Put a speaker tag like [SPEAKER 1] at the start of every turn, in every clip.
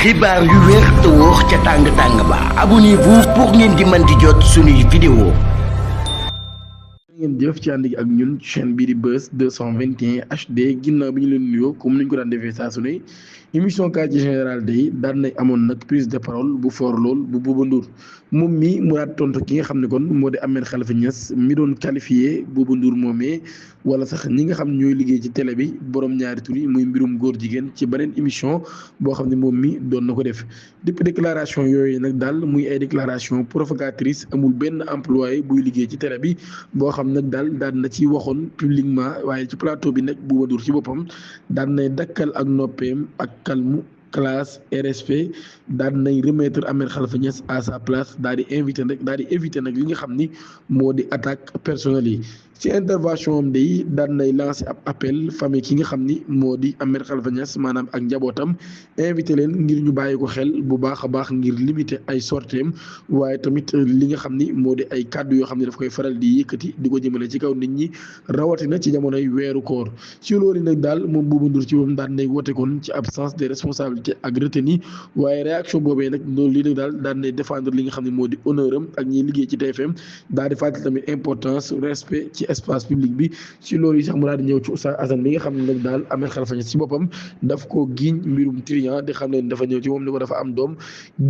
[SPEAKER 1] xibaar yu wér te wóor ca tàng tàng ba abonnez-vous pour ngeen di mën di jot suñuy vidéo.
[SPEAKER 2] ngeen jëf ci ànd gi ak ñun chaîne bii di Buzz 221 HD ginnaaw bi ñu leen nuyoo comme ni ñu ko daan defee saa su ne émission quartier général day daan nañ amoon nag prise de parole bu fort lool bu Bouba Ndour moom mi mu daat tontu ki nga xam ne kon moo di Ahmed Khalifa Niass mi doon qualifié Bouba Ndour moomee wala sax ñi nga xam ñooy liggéey ci télé bi borom ñaari tur yi muy mbirum góor jigéen ci beneen émission boo xam ne moom mi doon na ko def depuis déclaration yooyu nag daal muy ay déclaration provocatrice amul benn employé buy liggéey ci télé bi boo xam nag daal daan na ci waxoon publiquement waaye ci plateau bi nag Bouba Ndour ci boppam daan nay dakkal ak noppeem ak kalmu classe RSP daan nay remettre Ahmed Khalifa Niass à sa place daal di éviter nag li nga xam ni moo di attaque personnelle yi ci intervention am day daan nay lancer ab appel famille ki nga xam ni moo di Ahmed Khalifa Niass maanaam ak njabootam invité leen ngir ñu bàyyi ko xel bu baax a baax ngir limiter ay sorteem waaye tamit li nga xam ni moo di ay kàddu yoo xam ne daf koy faral di yëkkati di ko jëmale ci kaw nit ñi rawatina ci jamonoy weeru koor ci loolu nag daal moom Bouba Ndour ci moom daan nay wote kon ci absence de responsabilité ak retenue waaye réaction boobee nag loolu lii nag daal daan nay défendre li nga xam ne moo di honneur am ak ñiy liggéey ci TFM daal di fàttali tamit importance respect ci espace public bi ci loolu yi sax mu daal di ñëw ci Oustaz Assane bi nga xam ne nag daal Ahmed Khalifa Niass ci boppam daf koo giiñ mbirum trian di xam ne dafa ñëw ci moom ni ko dafa am doom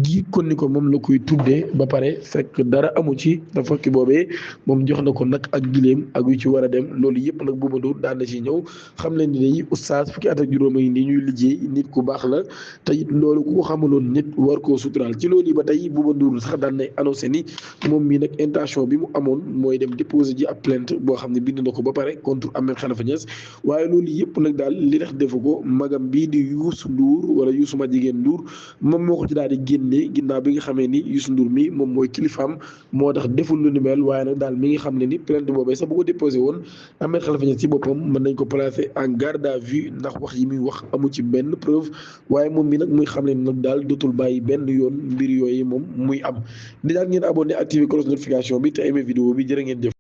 [SPEAKER 2] gi kon ni ko moom la koy tuddee ba pare fekk dara amu ci dafa fekk boobee moom jox na ko nag ak gileem ak yu ci war a dem loolu yëpp nag Bouba Ndour daan na ci ñëw xam leen ni dañuy Oustaz fukki at ak juróom yi nii ñuy liggéey nit ku baax la te it loolu ku ko xamaloon nit war koo suturaal ci loolu yi ba tey Bouba Ndour sax daan nay annoncé ni moom mii nag intention bi mu amoon mooy dem déposer ji ab plainte boo xam ne bind na ko ba pare contre Ahmed Khalifa Niass waaye loolu yëpp nag daal li tax defu ko magam bii di Youssou Ndour wala Youssou ma jigéen Ndour moom moo ko ci daal di génne ginnaaw bi nga xamee ni Youssou Ndour mi moom mooy kilifaam moo tax deful lu ni mel waaye nag daal mi ngi xam ne ni plainte boobee sax bu ko déposé woon Ahmed Khalifa Niass ci boppam mën nañ ko placer en garde à vue ndax wax yi muy wax amu ci benn preuve waaye moom mi nag muy xam ne nag daal dootul bàyyi benn yoon mbir yooyu moom muy am di daal ngeen abonné activer cloche notification bi te aimé vidéo bi jërë ngeen jëf